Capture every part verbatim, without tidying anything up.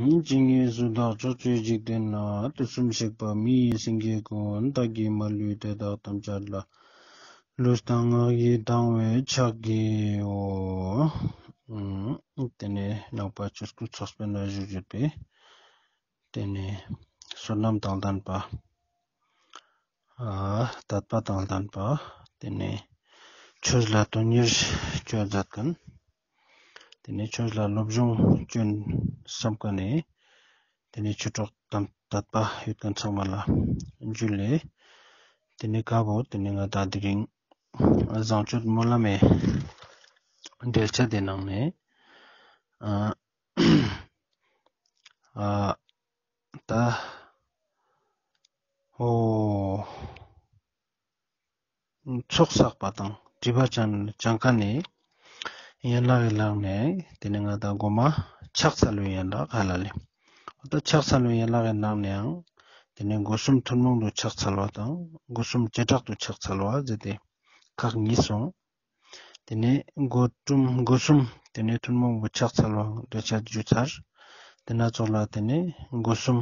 ཇི་སྙེད་སུ་དག་ཕྱོགས་བཅུའི་འཇིག་རྟེན་ན། དུས་གསུམ་གཤེགས་པ་མི་ཡི་སེང་གེ་ཀུན། བདག་གིས་མ་ལུས་དེ་དག་ཐམས་ཅད་ལ། ལུས་དང་ངག་ཡིད་དང་བས་ཕྱག་བགྱིའོ། ཨུམ། དེ་ནས་ནང་པ་ཆོས་སྐུ་ཚོགས་པའི་ནང་བཞུགས་ཡོད་པའི། དེ་ནས་བསོད་ནམས་དང་ལྡན་པ། ཨ། དད་པ་དང་ལྡན་པ། དེ་ནས་ཆོས་ལ་དོན་གཉེར་བྱེད་མཛད་མཁན། དེ་ནས་ཆོས་ལ་སློབ་སྦྱོང་བྱེད་བསམ་མཁན་ནི། དེ་ནས་ཆོས་གྲོགས་དང་དད་པ་ཡོད་མཁན་ཚང་མ་ལ་འཇུ་ལེ། དེ་ནས་ཀ་བོ་དེ་ནས་ང་དང་དེ་རིང་བཟང་སྤྱོད་སྨོན་ལམ་མི་འགྲེལ་བཤད་དེ་ནང་ནས། ཨ། ཨ། ད། འོ། ཚོགས་བསགས་པ་དང་སྒྲིབ་པ་སྦྱང་མཁན་ནི་ཡན་ལག་གི་ནང་ནས་དེ་ནས་ང་དང་གོ་མ་ཕྱག་འཚལ་བའི་ཡན་ལག་ཧ་ལ་ལེ། འོ་ད་ཕྱག་འཚལ་བའི་ཡན་ལག་གི་ནང་ནས་ཡང་དེ་ནས་སྒོ་གསུམ་ཐུན་མོང་དུ་ཕྱག་འཚལ་བ་དང་སྒོ་གསུམ་བྱེ་བྲག་ཏུ་ཕྱག་འཚལ་བ་ཟེར་ཏེ་ཁག་གཉིས་སོང་། དེ་ནས་སྒོ་གསུམ་སྒོ་གསུམ་དེ་ནས་ཐུན་མོང་པོ་ཕྱག་འཚལ་བ་འདོད་ཆགས་རྒྱུ་ཚར། དེ་ན་ཚོགས་ལ་དེ་ནས་སྒོ་གསུམ་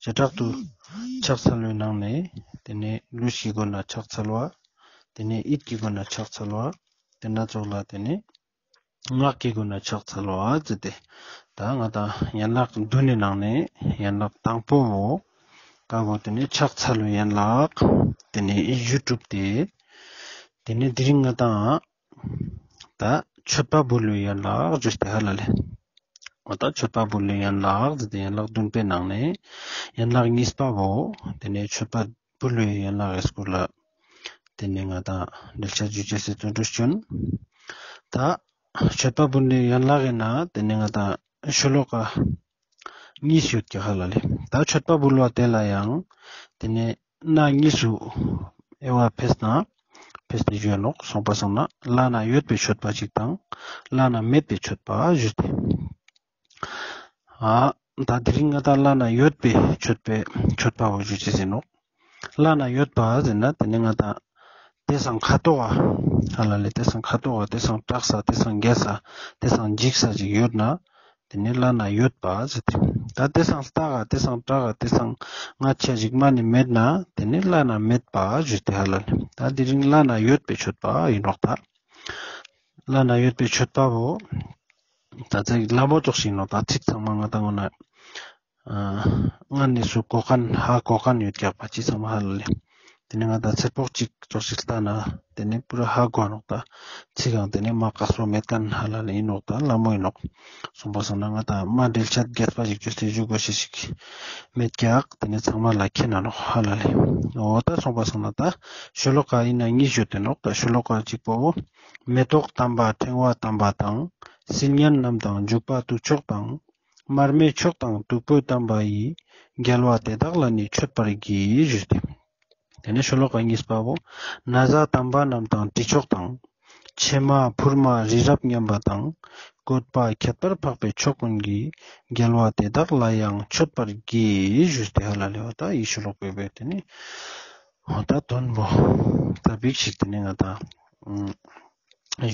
བྱེ་བྲག་ཏུ་ཕྱག་འཚལ་བའི་ནང་ནས་དེ་ནས་ལུས་ཀྱི་སྒོ་ནས་ཕྱག་འཚལ་བ། དེ་ནས་ཡིད་ཀྱི་སྒོ་ནས་ཕྱག་འཚལ་བ། དེ་ན་ཚོགས་ལ་དེ་ནས་ངག་གི་སྒོ་ནས་ཕྱག་འཚལ་བ་ཟེར་ཏེ། ད་ང་དང་ཡན་ལག་བདུན་ནི་ནང་ནས་ཡན་ལག་དང་པོ་བོ་ཀ་བོ་དེ་ནས་ཕྱག་འཚལ་བའི་ཡན་ལག་དེ་ནས་ཡིད་ཞུ་གྲུབ་སྟེ། དེ་ནས་དེ་རིང་ང་དང་ད་མཆོད་པ་འབུལ་བའི་ཡན་ལག་ཞུས་ཏེ་ཧ་ལ་ལེ། འོ་ད་མཆོད་པ་འབུལ་བའི་ཡན་ལག་ཟེར་ཏེ་ཡན་ལག་བདུན་པའི་ནང་ནས་ཡན་ལག་གཉིས་པ་བོ་དེ་ནས་མཆོད་པ་འབུལ་བའི་ཡན་ལག་གི་སྐོར་ལ་དེ་ནས་ང་དང་འགྲེལ་བཤད་ཞུ་ཅེས་སི་བརྩོན་འགྲུས་བསྐྱོན། ད་མཆོད་པ་འབུལ་བའི་ཡན་ལག་གི་ནང་དེ་ནས་ང་དང་ཤོ་ལོ་ཀ་གཉིས་ཡོད་ཀྱག་ཧ་ལ་ལེ། ད་མཆོད་པ་འབུལ་བ་དེ་ལ་ཡང་དེ་ནས་གནས་གཉིས་སུ་དབྱེ་བ་ཕེས་ན་ཕེས་ཏེ་ཞུ་ཡ་ནོག། སོང་པ་སང་ན་བླ་ན་ཡོད་པའི་མཆོད་པ་ཅིག་དང་བླ་ན་མེད་པའི་མཆོད་པ་ཞུས་ཏེ། ཨ། ད་དེ་རིང་ང་དང་བླ་ན་ཡོད་པའི་མཆོད་པའི་མཆོད་པ་བོ་ཞུ་ཅེས་ཡིན་ནོག། བླ་ན་ཡོད་པ་ཟེར་ན་དེ་ནི་ང་དང་དེ་སང་ཁ་ཐོག་ག་ཧ་ལ་ལེ། དེ་སང་ཁ་ཐོག་ག་དེ་སང་དྲག་ས་དེ་སང་རྒྱས་ས་དེ་སང་འཇིགས་ས་ཅིག་ཡོད་ན་དེ་ནི་བླ་ན་ཡོད་པ་ཟེར་ཏེ། ད་དེ་སང་ལྟག་ག་དེ་སང་དྲག་ག་དེ་སང་ང་ཆ་ཞིག་མ་ནི་མེད་ན་དེ་ནི་བླ་ན་མེད་པ་ཞུས་ཏེ་ཧ་ལ་ལེ། ད་དེ་རིང་བླ་ན་ཡོད་པའི་མཆོད་པ་ཡིན་ནོག་ད། བླ་ན་ཡོད་པའི་མཆོད་པ་བོ། ད་ཚིག་ལ་མོ་ཙོགས་ཤིག་ནོག། ད་ཚིག་ཚང་མ་ང་དང་ངོ་ན། ཨ། སྔ་ནས་སུ་གོ་མཁན་ཧ་གོ་མཁན་ཡོད་ཀྱག་པ་ཅི་ཚང་མ་ཧ་ལ་ལེ། དེ་ནས་ང་དང་ཚེར་པོག་ཅིག་ཙོགས་ཤིག་ལྟ་ན་དེ་ནས་པུ་ར་ཧ་གོ་ནོག་ད། ཚིག་གང་དེ་ནས་མ་ཀ་སོ་མེད་མཁན་ཧ་ལ་ལེ་ཡིན་ནོག་ད། ལ་མོ་ཡིན་ནོག། སོང་པ་སང་ན་ང་དང་མ་འགྲེལ་བཤད་རྒྱས་པ་ཞིག་བཅོས་ཏེ་ཞུ་དགོས་ཤེས་ཤིག་མེད་ཀྱག། དེ་ནས་ཚང་མ་ལ་མཁྱེན་ན་ནོག་ཧ་ལ་ལེ། འོ་ད་སོང་པ་སང་ན་ད་ཤོ་ལོ་ཀ་ཡིན་ན་གཉིས་ཡོད་དེ་ནོག། ད་ཤོ་ལོ་ཀ་གཅིག་པོ་བོ། མེ་ཏོག་དམ་པ་ཕྲེང་བ་དམ་པ་དང་། སིལ་སྙན་རྣམས་དང་བྱུག་པ་བདུག་ཆོག་དང་། མར་མེ་མཆོག་དང་བདུག་སྤོས་དམ་པ་ཡིས། རྒྱལ་བ་དེ་དག་ལ་ནི་མཆོད་པར་བགྱི་ཞུས་ཏེ། དེ་ནས་ཤོ་ལོ་ཀ་གཉིས་པ་བོ། ན་བཟའ་དམ་པ་རྣམས་དང་དྲི་མཆོག་དང་། ཕྱེ་མ་ཕུར་མ་རི་རབ་མཉམ་པ་དང་། བཀོད་པ་ཁྱད་པར་འཕགས་པའི་མཆོག་ཀུན་གྱིས། རྒྱལ་བ་དེ་དག་ལ་ཡང་མཆོད་པར་བགྱི་ཞུས་ཏེ་ཧ་ལ་ལེ། འོ་ད་ཡི་ཤོ་ལོ་ཀ་བོ་དེ་ནི། འོ་ད་དོན་བོ། ད་བིག་ཤིག་དེ་ནི་ང་དང་།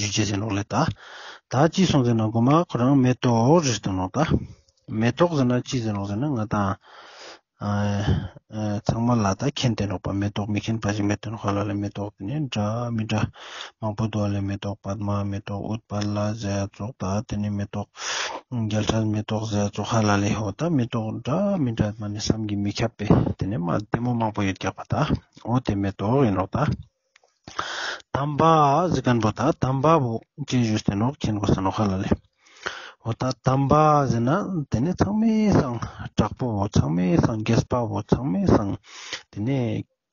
ཞུ་ཅེས་ཟེར་ནོག་ལེ་ད། ད་ཅི་སོང་ཟེར་ན་གོ་མ་ཁོ་རང་མེ་ཏོག་རེད་ཟེར་ནོག་ད། མེ་ཏོག་ཟེར་ན་ཅི་ཟེར་ནོག་ཟེར་ན་ང་དང་། ཨ། ཨ། ཚང་མ་ལ་ད་མཁྱེན་ཏེ་ནོག་པ། མེ་ཏོག་མི་མཁྱེན་པ་ཞིག་མེད་དེ་ནོག་ཧ་ལ་ལེ། མེ་ཏོག་དེ་ནི་འདྲ་མི་འདྲ་མང་པོ་འདུག་ལེ། མེ་ཏོག་པདྨ་མེ་ཏོག་ཨུཏྤལ་ཟེར་ཡ་ཙོགས་ད་དེ་ནི་མེ་ཏོག་རྒྱལ་སྲས་མེ་ཏོག་ཟེར་ཡ་ཙོགས་ཧ་ལ་ལེ། འོ་ད་མེ་ཏོག་འདྲ་མི་འདྲ་མ་ནི་བསམ་གྱིས་མི་ཁྱབ་པའི་དེ་ནི་མ་བདེ་མོ་མང་པོ་ཡོད་ཀྱག་པ་ད། འོ་དེ་མེ་ཏོག་ཡིན་ནོག་ད། དམ་པ་ཟེར་མཁན་པོ་ད་དམ་པ་བོ་ཅི་ཞུས་ཏེ་ནོག་མཁྱེན་དགོས་ས་ནོག་ཧ་ལ་ལེ། འོ་ད་དམ་པ་ཟེར་ན་དེ་ནི་ཚང་མའི་སང་དྲག་པོ་བོ་ཚང་མའི་སང་རྒྱས་པ་བོ་ཚང་མའི་སང་དེ་ནི་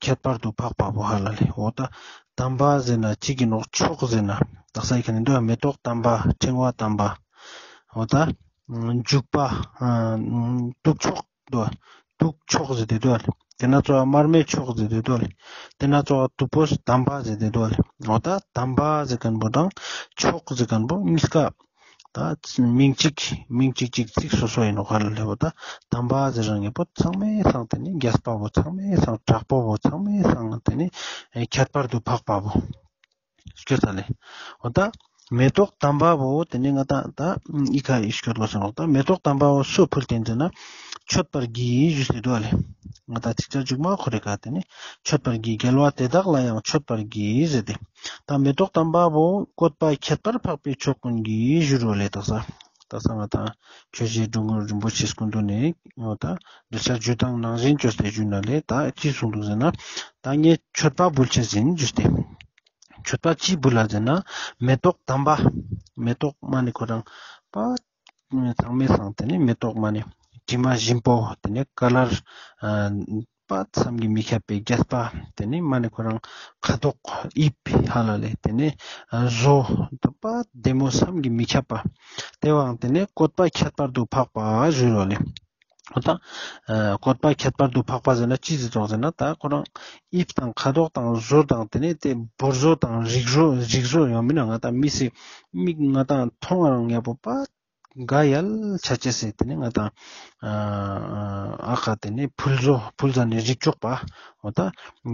ཁྱད་པར་དུ་འཕགས་པ་བོ་ཧ་ལ་ལེ། འོ་ད་དམ་པ་ཟེར་ན་ཅི་གི་ནོག་མཆོག་ཟེར་ན་དག་ས་ཡི་ཁ་ནི་འདུག་མེ་ཏོག་དམ་པ་ཕྲེང་བ་དམ་པ། འོ་ད་བྱུག་པ་བདུག་མཆོག་འདུག་བ། བདུག་མཆོག་ཟེར་ཏེ་འདུག་བ། དེ་ན་ཙོགས་མར་མེ་མཆོག་ཟེར་ཏེ་འདུག་བ། དེ་ན་ཙོགས་བདུག་སྤོས་དམ་པ་ཟེར་ཏེ་འདུག་བ། འོ་ད་དམ་པ་ཟེར་མཁན་པོ་དང་མཆོག་ཟེར་མཁན་པོ་གཉིས་ཀ་ད་མིང་གཅིག་མིང་གཅིག་གཅིག་ཚིག་སོ་སོ་ཡིན་ནོག་ཧ་ལ་ལེ། འོ་ད་དམ་པ་ཟེར་རང་ངེས་པོ་ཚང་མའི་སང་དེ་ནི་རྒྱས་པ་བོ་ཚང་མའི་སང་དྲག་པོ་བོ་ཚང་མའི་སང་དེ་ནི་ཁྱད་པར་དུ་འཕགས་པ་བོ། སྐྱོ་ས་ལེ། འོ་ད། མེ་ཏོག་དམ་པ་བོ་དེ་ནི་ང་ཏང་ད་ཨི་ཁ་ཨི་སྐྱོད་དགོས་སོང་། ད་མེ་ཏོག་དམ་པ་བོ་སུ་ཕུལ་ཏེ་ཟེར་ན་མཆོད་པར་བགྱི་ཞུས་ཏེ་འདུག་ལེ། ང་ཏང་ཅིག་ཅར་མཇུག་མ་ཁོ་རེ་ཀ་དེ་ནི་མཆོད་པར་བགྱི། རྒྱལ་བ་དེ་དག་ལ་ཡང་མཆོད་པར་བགྱི་ཟེར་ཏེ། ད་མེ་ཏོག་དམ་པ་བོ་བཀོད་པ་ཁྱད་པར་འཕགས་པའི་མཆོག་ཀུན་གྱི་ཞུ་རུ་ལེ། དག་ས་དག་ས་ང་ཏང་ཆོས་རྗེ་འགྲོ་མགོན་རིན་པོ་ཆེ་སྐུ་མདུན་ནས་ད་འདི་ཆ་ཇུས་དང་ནང་བཞིན་བཅོས་ཏེ་ཞུས་ན་ལེ། ད་ཅི་གསུངས་འདུག་ཟེར་ན་ད་ངས་མཆོད་པ་འབུལ་ཆེད་ཟིན་ཞུས་ཏེ། མཆོད་པ་ཅི་འབུལ་ལ་ཟེར་ན་མེ་ཏོག་དམ་པ། མེ་ཏོག་མ་ནི་ཁོ་རང་པ་ཚང་མའི་སང་དེ་ནི་མེ་ཏོག་མ་ནི་དྲི་མ་ཞིམ་པོ་དེ་ནི་ཀ་ལར་པ་བསམ་གྱིས་མི་ཁྱབ་པའི་རྒྱས་པ། དེ་ནི་མ་ནི་ཁོ་རང་ཁ་དོག་དབྱིབས་ཧ་ལ་ལེ། དེ་ནི་བཟོ་པ་བདེ་མོ་བསམ་གྱིས་མི་ཁྱབ་པ། དེ་བའང་དེ་ནི་བཀོད་པ་ཁྱད་པར་དུ་འཕགས་པ་ཞུ་རུ་ལེ། འོ་ད་ཨ་བཀོད་པ་ཁྱད་པར་དུ་འཕགས་པ་ཟེར་ན་ཅི་ཟེར་དོ་ཟེར་ན་ད་ཁོ་རང་དབྱིབས་དང་ཁ་དོག་དང་བཟོ་དང་དེ་ནས་དེ་འབུར་བཟོ་དང་རིག་བཟོ་རིག་བཟོ་ཡང་མིན་ན་ང་ཏང་མི་སི་མིག་ང་ཏང་མཐོང་བ་རང་ཡག་པོ་པ་དགའ་ཡལ་ཆ་ཅེས་སི་དེ་ནས་ང་ཏང་ཨ་ཨ་ཁ་དེ་ནས་ཕུལ་བཟོ་ཕུལ་ཟ་ནས་རིག་ཆོག་པ། འོ་ད་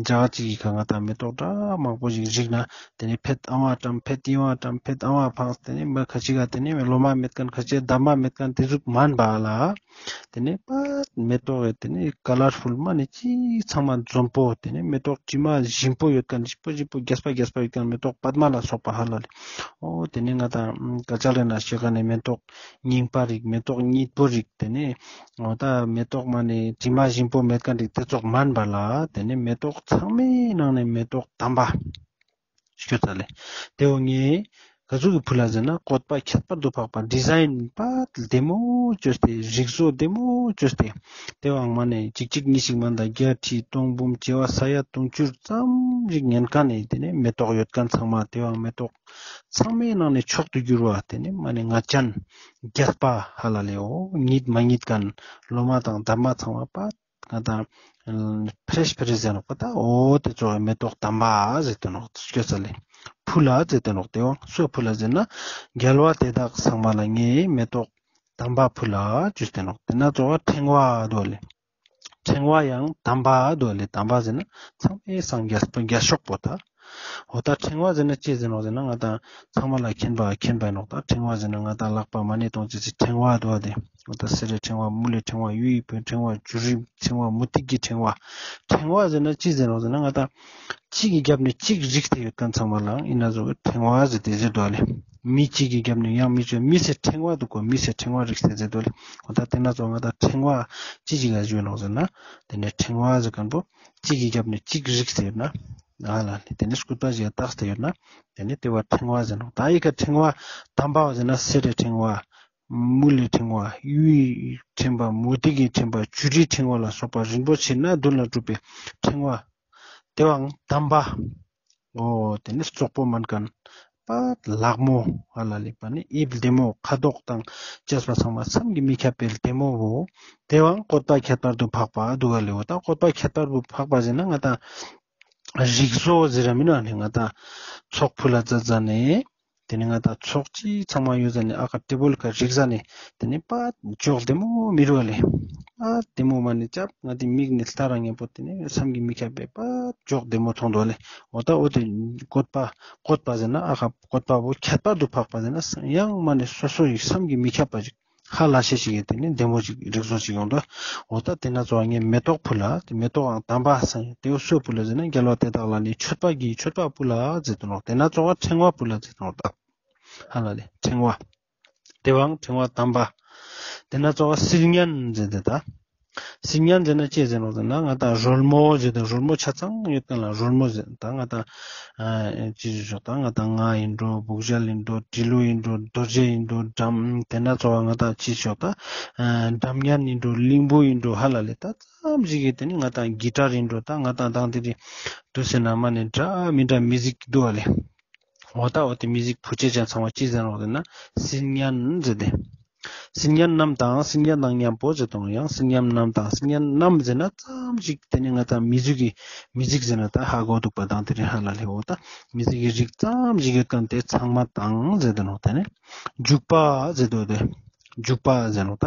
འཇའ་གཅིག་གི་ཁ་ང་ཏང་མེ་ཏོག་འདྲ་མང་པོ་ཞིག་རིག་ན་དེ་ནས་ཕེད་ཨ་བ་བཀྲམ་ཕེད་ཨི་བ་བཀྲམ་ཕེད་ཨ་བ་འཕངས། དེ་ནས་མ་ཁ་ཅིག་ག་དེ་ནས་ལོ་མ་མེད་མཁན་ཁ་ཅིག་འདབ་མ་མེད་མཁན་དེ་ཟུག་མན་པ་ལ། དེ་ནས་པ་མེ་ཏོག་གི་དེ་ནས་ཀ་ལར་ཕུལ་མ་ནི་ཅི་ཚང་མ་འཛོམས་པོ། དེ་ནས་མེ་ཏོག་དྲི་མ་ཞིམ་པོ་ཡོད་མཁན་ཞིམ་པོ་ཞིམ་པོ་རྒྱས་པ་རྒྱས་པ་ཡོད་མཁན་མེ་ཏོག་པདྨ་ལ་སོགས་པ་ཧ་ལ་ལེ། འོ་དེ་ནས་ང་ཏང་ཀ་ཅལ་རེ་ན་ཤེས་མཁན་ནི་མེ་ཏོག་རྙིང་པ་རིགས་མེ་ཏོག་སྙིད་པོ་རིགས་དེ་ནས་འོ་ད་མེ་ཏོག་མ་ནི་དྲི་མ་ཞིམ་པོ་མེད་མཁན་རིགས་དེ་ཙོགས་མན་པ་ལ། དེ་ནས་མེ་ཏོག་ཚང་མའི་ནང་ནས་མེ་ཏོག་དམ་པ། སྐྱོ་ཚ་ལེ། དེ་འོ་ངས་ག་ཟུག་གི་ཕུལ་ལ་ཟེར་ན་བཀོད་པ་ཁྱད་པར་དུ་འཕགས་པ་ཌི་ཟའིན་པ་བདེ་མོ་བཅོས་ཏེ་རིག་བཟོ་བདེ་མོ་བཅོས་ཏེ། དེ་བའང་མ་ནས་གཅིག་གཅིག་གཉིས་ཤིག་མན་ད་བརྒྱ་ཁྲི་སྟོང་འབུམ་བྱེ་བ་ས་ཡ་དུང་ཕྱུར་ཙམ་ཞིག་ཉན་མཁན་ནི་དེ་ནས་མེ་ཏོག་ཡོད་མཁན་ཚང་མ་དེ་བའང་མེ་ཏོག་ཚང་མའི་ནང་ནས་མཆོག་ཏུ་གྱུར་བ་དེ་ནས་མ་ནས་ང་ཅན་རྒྱས་པ་ཧ་ལ་ལེའོ། རྙིད་མ་རྙིད་མཁན་ལོ་མ་དང་འདབ་མ་ཚང་མ་པ། ང་ཏང་ཕེ་རེཤ་ཕེ་རེཤ་ཟེར་ནོག་པ། ད་འོ་དེ་ཙོགས་མེ་ཏོག་དམ་པ་ཟེར་ཏེ་ནོག། སྐྱོ་ཚ་ལེ། ཕུལ་ལ་ཟེར་ཏེ་ནོག། དེ་བའང་སུ་ཕུལ་ལ་ཟེར་ན་རྒྱལ་བ་དེ་དག་ཚང་མ་ལ་ངས་མེ་ཏོག་དམ་པ་ཕུལ་ལ་ཅུས་ཏེ་ནོག། དེ་ན་ཙོགས་ཕྲེང་བ་འདུག་ལེ། ཕྲེང་བ་ཡང་དམ་པ་འདུག་ལེ། དམ་པ་ཟེར་ན་ཚང་མའི་སང་རྒྱས་པ་རྒྱས་ཤོག་པོ་ད། འོ་ད་ཕྲེང་བ་ཟེར་ན་ཅི་ཟེར་ནོག་ཟེར་ན་ང་ཏང་ཚང་མ་ལ་མཁྱེན་པ་མཁྱེན་པ་ཡིན་ནོག། ད་ཕྲེང་བ་ཟེར་ན་ང་ཏང་ལག་པ་མ་ནེ་གཏོང་ཅེས་སི་ཕྲེང་བ་འདུག་དེ། འོ་ད་གསེར་རི་ཕྲེང་བ་དངུལ་ལི་ཕྲེང་བ་གཡུ་ཡི་ཕྲེང་བ་བྱུ་རུའི་ཕྲེང་བ་མུ་ཏིག་གི་ཕྲེང་བ། ཕྲེང་བ་ཟེར་ན་ཅི་ཟེར་ནོག་ཟེར་ན་ང་ཏང་གཅིག་གི་རྒྱབ་ནས་གཅིག་རིགས་ཏེ་ཡོད་མཁན་ཚང་མ་ལ་ཡིན་ན་ཟོ་ཕྲེང་བ་ཟེར་ཏེ་ཟེར་འདུག་ལེ། མི་གཅིག་གི་རྒྱབ་ནས་ཡང་མི་གཅིག་མི་སེ་ཕྲེང་བ་འདུག་གོ། མི་སེ་ཕྲེང་བ་རིགས་ཏེ་ཟེར་འདུག་ལེ། འོ་ད་དེ་ན་ཙོགས་ང་ཏང་ཕྲེང་བ་ཅི་ཞིག་ལ་ཞུ་ནོག་ཟེར་ན། དེ་ནས་ཕྲེང་བ་ཟེར་མཁན་པོ་གཅིག་གི་རྒྱབ་ནས་གཅིག་རིགས་ཏེ་ཡོད་ན། ཨ་ལ་ལེ། དེ་ནས་སྐུད་པ་ཞིག་བཏགས་ཏེ་ཡོད་ན། དེ་ནས་དེ་བ་ཕྲེང་བ་ཟེར་ནོག། ད་ཨི་ཁ་ཕྲེང་བ་དམ་པ་བ་ཟེར་ན་གསེར་རི་ཕྲེང་བ། དངུལ་ལི་ཕྲེང་བ། གཡུའི་ཕྲེང་བ། མུ་ཏིག་གི་ཕྲེང་བ། བྱུ་རུའི་ཕྲེང་བ་ལ་སོགས་པ་རིན་པོ་ཆེ་སྣ་བདུན་ལ་གྲུབ་པའི་ཕྲེང་བ། དེ་བའང་དམ་པ། འོ་དེ་ནི་བཙོག་པོ་མན་མཁན། པ་ལག་མོ་ཧ་ལ་ལེ། པ་ནི་དབྱིབས་བདེ་མོ་ཁ་དོག་དང་བཅས་པ་ཚང་མ་བསམ་གྱིས་མི་ཁྱབ་པའི་བདེ་མོ་བོ། དེ་བའང་བཀོད་པ་ཁྱད་པར་དུ་འཕགས་པ་འདུག་ག་ལེ། འོ་ད་བཀོད་པ་ཁྱད་པར་དུ་འཕགས་པ་ཟེར་ན་ང་ཏང་རིག་བཟོ་ཟེར་ར་མིན་ན་ནི་ང་ཏང་ཚོགས་ཕུལ་ལ་མཛད་མཛད་ནས། དེ་ནས་ང་ཏང་ཚོགས་ཅི་ཚང་མ་ཡོད་ཟ་ནས་ཨ་ཁ་ཊེ་བལ་ཁ་རིག་ཟ་ནས་དེ་ནས་པ་འཇོག་བདེ་མོ་མི་རུ་བ་ལེ། པ་བདེ་མོ་མ་ནི་ཅབ་ང་ཏི་མིག་ནི་ལྟ་ར་ངན་པོ་དེ་ནས་བསམ་གྱིས་མི་ཁྱབ་པའི་པ་འཇོག་བདེ་མོ་མཐོང་འདུག་ལེ། འོ་ད་འོ་དེ་བཀོད་པ་བཀོད་པ་ཟེར་ན་ཨ་ཁ་བཀོད་པ་བོ་ཁྱད་པར་དུ་འཕགས་པ་ཟེར་ན་ཡང་མ་ནི་སོ་སོ་ཡི་བསམ་གྱིས་མི་ཁྱབ་པ་ཞིག་ཧ་ལ་ཤེས་ཤིག་ཡོད་དེ་ནི་བདེ་མོ་ཞིག་རིག་བཟོ་ཞིག་ཡོང་འདུག། འོ་ད་དེ་ན་ཙོགས་ངས་མེ་ཏོག་ཕུལ་ལ་དེ་མེ་ཏོག་ཨང་དམ་པ་སང་དེ་བོ་སུ་ཕུལ་ལ་ཟེར་ན་རྒྱལ་བ་དེ་དག་ལ་ནི་མཆོད་པ་གི་མཆོད་པ་ཕུལ་ལ་ཟེར་དུ་ནོག། དེ་ན་ཙོགས་ཕྲེང་བ་ཕུལ་ལ་ཟེར་དུ་ནོག་ད། ཧ་ལ་ལེ་ཕྲེང་བ། དེ་བའང་ཕྲེང་བ་དམ་པ། དེ་ན་ཙོགས་སིལ་སྙན་ཟེར་དེ་ད། སིལ་སྙན་ཟེར་ན་ཅི་ཟེར་ནོག་ཟེར་ན་ང་ཏང་རོལ་མོ་ཟེར་དེ་རོལ་མོ་ཆ་ཚང་ཡོད་མཁན་ལ་རོལ་མོ་ཟེར། ད་ང་ཏང་ཨ་ཅི་ཞིག་ཞོག་ད་ང་ཏང་རྔ་ཡིན་འགྲོ། བུག་ཞལ་ཡིན་འགྲོ། དྲིལ་བུ་ཡིན་འགྲོ། རྡོ་རྗེ་ཡིན་འགྲོ། སྒྲམ་དེ་ན་ཙོགས་ང་ཏང་ཅི་ཞོག་ད་ཨ་སྒྲམ་སྙན་ཡིན་འགྲོ། གླིང་བུ་ཡིན་འགྲོ། ཧ་ལ་ལེ་ད་ཙམ་ཞིག་གི་དེ་ནི་ང་ཏང་གི་ཊར་ཡིན་འགྲོ། ད་ང་ཏང་དང་དེ་རིང་དུས་ཟེར་ན་མ་ནི་འདྲ་མི་འདྲ་མི་ཟིག་འདུག་བ་ལེ། འོ་ད་འོ་དེ་མི་ཟིག་ཕུ་ཆེ་ཅན་ཚང་མ་ཅི་ཟེར་ནོག་ཟེར་ན་སིལ་སྙན་ཟེར་དེ། སིལ་སྙན་རྣམས་དང་སིལ་སྙན་དང་མཉམ་པོ་ཟེར་དང་ཡང་སིལ་སྙན་རྣམས་དང་སིལ་སྙན་རྣམས་ཟེར་ན་ཙམ་ཞིག་དེ་ནི་ང་ཏང་མི་ཟིག་གི་མི་ཟིག་ཟེར་ན་ད་ཧ་གོ་འདུག་པ་དང་དེ་རིང་ཧ་ལ་ལེ། འོ་ད་མི་ཟིག་གི་རིགས་ཙམ་ཞིག་ཡོད་མཁན་དེ་ཚང་མ་དང་ཟེར་དུ་ནོག། དེ་ནི་འཇུག་པ་ཟེར་དུ་དེ་འཇུག་པ་ཟེར་ནོག། ད་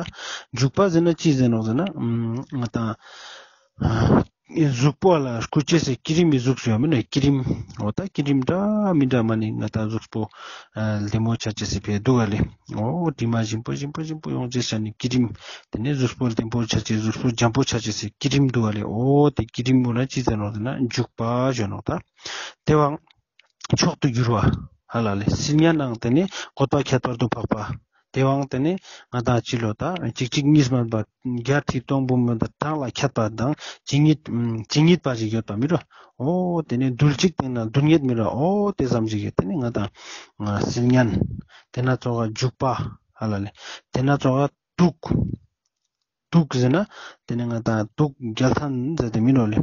འཇུག་པ་ཟེར་ན་ཅི་ཟེར་ནོག་ཟེར་ན་ང་ཏང་ཨ་ གཟུགས་པོ་ལ་སྐུ་ཅེས་སི་བསྐྱེད་རིམ་མི་གཟུགས་སུ་ཡོད་མིན་ན། བསྐྱེད་རིམ་འོ་ད་བསྐྱེད་རིམ་འདྲ་མི་འདྲ་མ་ནི་ང་ཏང་གཟུགས་པོ་ལྡེ་མོ་ཆ་ཅེས་སི་ཕི་འདུག་ག་ལེ། འོ་དྲི་མ་ཞིམ་པོ་ཞིམ་པོ་ཞིམ་པོ་ཡོང་ཅེས་ས་ནི་བསྐྱེད་རིམ། དེ་ནས་གཟུགས་པོ་ལྡེ་མོ་ཆ་ཅེས་གཟུགས་པོ་འཇམ་པོ་ཆ་ཅེས་སི་བསྐྱེད་རིམ་འདུག་ག་ལེ། འོ་དེ་བསྐྱེད་རིམ་འོ་ན་ཅི་ཟེར་ནོག་ཟེར་ན་འཇུག་པ་ཞུ་ནོག་ད། དེ་བའང་མཆོག་ཏུ་གྱུར་པ་ཧ་ལ་ལེ། སིལ་སྙན་ནང་དེ་ནི་བཀོད་པ་ཁྱད་པར་དུ་འཕགས་པ། དེ་བའང་དེ་ནི་ང་ཏང་ཅི་ལོ་ད་གཅིག་གཅིག་གཉིས་མན་པ་བརྒྱ་ཁྲི་སྟོང་འབུམ་མན་པ་གྲངས་ལ་ཁྱད་པར་དང་ཇི་སྙེད་ཇི་སྙེད་པ་ཞིག་ཡོད་པ་མི་རོ། འོ་དེ་ནི་རྡུལ་གཅིག་སྟེང་ན་རྡུལ་སྙེད་མི་རོ། འོ་དེ་ཙམ་ཞིག་གི་དེ་ནི་ང་ཏང་སིལ་སྙན། དེ་ན་ཙོགས་འཇུག་པ་ཧ་ལ་ལེ། དེ་ན་ཙོགས་དུག་དུག་ཟེར་ན་དེ་ནི་ང་ཏང་དུག་རྒྱལ་མཚན་ཟེར་དེ་མིན་ནོག་ལེ།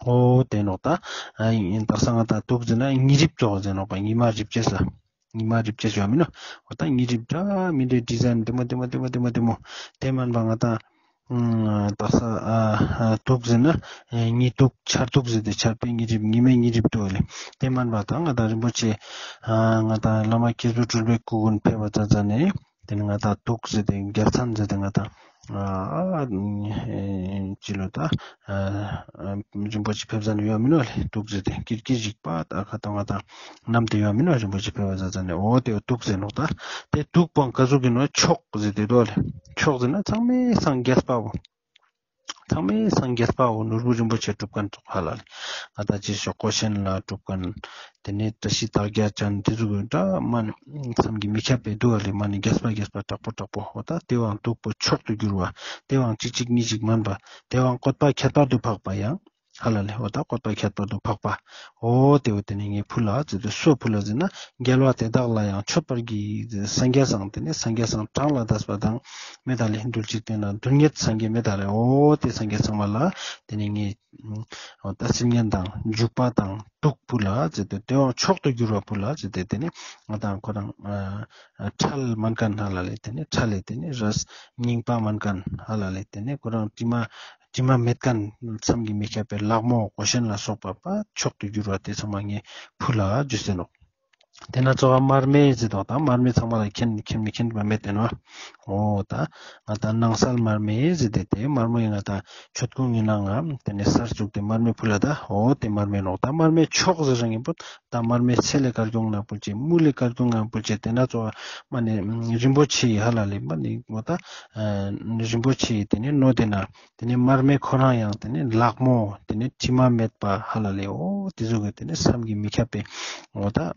འོ་དེ་ནོག་ད། ཨ་ཡིན་དག་ས་ང་ཏང་དུག་ཟེར་ན་ཉི་རིབ་ཙོགས་ཟེར་ནོག་པ། ཉི་མ་རིབ་ཅེས་ས། ཉི་མ་རིབ་ཅེས་ཡོད་མིན་ནོག་འོ་ད་ཉི་རིབ་འདྲ་མི་འདྲའི་ཌི་ཛའིན་ལྡེ་མོ་ལྡེ་མོ་ལྡེ་མོ་ལྡེ་མོ་ལྡེ་མོ། དེ་མན་པ་ང་ཏང་ཨ་དག་ས་ཨ་ཨ་དུག་ཟེར་ན་ཨ་ཉི་དུག་ཆར་དུག་ཟེར་ཏེ་ཆར་པའི་ཉི་རིབ་ཉི་མའི་ཉི་རིབ་འདུག་ལེ། དེ་མན་པ་ད་ང་ཏང་རིན་པོ་ཆེ་ཨ་ང་ཏང་བླ་མ་སྐྱེས་བུ་སྤྲུལ་པའི་སྐུ་ཀུན་ཕེབས་པ་ཙ་ཙ་ནས། དེ་ནི་ང་ཏང་དུག་ཟེར་ཏེ་རྒྱལ་མཚན་ཟེར་ཏེ་ང་ཏང་ཨ་ཨ་ཅི་ལོ་ད་ཨ་ཨ་རིན་པོ་ཆེ་ཕེབས་ས་ནི་ཡོད་མིན་ནོག་ལེ། དུག་ཟེར་ཏེ་ཀིར་ཀིར་ཞིག་པ་ད་ཁ་ཏང་ང་ཏང་ནམ་དེ་ཡོད་མིན་ནོག་རིན་པོ་ཆེ་ཕེབས་པ་ཙ་ཙ་ནས། འོ་དེ་དུག་ཟེར་ནོག་ད། དེ་དུག་པོའང་ག་ཟུག་གི་ནོག་མཆོག་ཟེར་ཏེ་འདུག་ལེ། མཆོག་ཟེར་ན་ཚང་མའི་སང་རྒྱལ་བ་བོ། ཚང་མའི་སང་རྒྱལ་བ་བོ་ནོར་བུ་རིན་པོ་ཆེ་སྒྲུབ་མཁན་ཙོགས་ཧ་ལ་ལེ། ང་ཏང་ཅི་ཞོག་གོས་ཆེན་ལ་སྒྲུབ་མཁན། དེ་ནས་བཀྲ་ཤིས་རྟགས་བརྒྱད་ཅན་དེ་ཚོ་གི་འདྲ་མ་ནི་བསམ་གྱིས་མི་ཁྱབ་པའི་འདུག་ག་ལེ། མ་ནི་རྒྱས་པ་རྒྱས་པ་དྲག་པོ་དྲག་པོ། འོ་ད་དེ་བའང་དུག་པོ་མཆོག་ཏུ་གྱུར་པ། དེ་བའང་གཅིག་གཅིག་གཉིས་གཅིག་མན་པ། དེ་བའང་བཀོད་པ་ཁྱད་པར་དུ་འཕགས་པ་ཡང་ཧ་ལ་ལེ། འོ་ད་བཀོད་པ་ཁྱད་པར་དུ་འཕགས་པ། འོ་དེ་བོ་དེ་ནི་ངས་ཕུལ་ལ་ཟེར་ཏེ་སུ་ཕུལ་ལ་ཟེར་ན་རྒྱལ་བ་དེ་དག་ལ་ཡང་མཆོད་པར་བགྱི། སངས་རྒྱས་སང་དེ་ནི་སངས་རྒྱས་སང་གྲངས་ལས་འདས་པ་དང་མེད་ད་ལེ། རྡུལ་གཅིག་སྟེང་ན་རྡུལ་སྙེད་སངས་རྒྱས་མེད་ད་ལེ། འོ་དེ་སངས་རྒྱས་ཚང་མ་ལ་དེ་ནི་ངས་འོ་ད་སིལ་སྙན་དང་འཇུག་པ་དང་དུག་ཕུལ་ལ་ཟེར་ཏེ་དེ་བའང་མཆོག་ཏུ་གྱུར་པ་ཕུལ་ལ་ཟེར་ཏེ་དེ་ནི་ང་ཏང་ཁོ་རང་ཨ་ཁྲལ་མན་མཁན་ཧ་ལ་ལེ། དེ་ནི་ཁྲལ་ལེ་དེ་ནི་རས་རྙིང་པ་མན་མཁན་ཧ་ལ་ལེ། དེ་ནི་ཁོ་རང་དྲི་མ་དྲི་མ་མེད་མཁན་བསམ་གྱིས་མི་ཁྱབ་པའི་ལག་མོ་གོས་ཆེན་ལ་སོགས་པ་པ་མཆོག་ཏུ་གྱུར་པ་དེ་ཚང་མ་ངས་ཕུལ་ལ་ཟེར་ཏེ་ནོག་དེ་ན་ཙོགས་མར་མེ་ཟེར་དོ། ད་མར་མེ་ཚང་མ་ལ་མཁྱེན་མཁྱེན་མི་མཁྱེན་པ་མེད་དེ་ནོག་འོ་ད་ང་ཏང་ནང་གསལ་མར་མེ་ཟེར་ཏེ་དེ་མར་མེ་ང་ཏང་མཆོད་ཀོང་ངི་ནང་ང་དེ་ནི་སར་བཙུགས་ཏེ་མར་མེ་ཕུལ་ལ་ད། འོ་དེ་མར་མེ་ནོག་ད་མར་མེ་མཆོག་ཟེར་རང་ཡིན་པོ་ད་མར་མེ་ཚེ་ལས་དཀར་ཀོང་ན་ཕུལ་ཅེས་དམུ་ལས་དཀར་ཀོང་ན་ཕུལ་ཅེས་དེ་ན་ཙོགས་མ་ནི་རིན་པོ་ཆེ་ཡི་ཧ་ལ་ལེ། མ་ནི་འོ་ད་རིན་པོ་ཆེ་ཡི་དེ་ནི་ནོ་དེ་ན། དེ་ནས་མར་མེ་ཁོ་རང་ཡང་དེ་ནས་ལག་མོ་དེ་ནས་དྲི་མ་མེད་པ་ཧ་ལ་ལེ། འོ་དེ་ཟུག་གི་དེ་ནས་བསམ་གྱིས་མི་ཁྱབ་པའི་འོ་ད་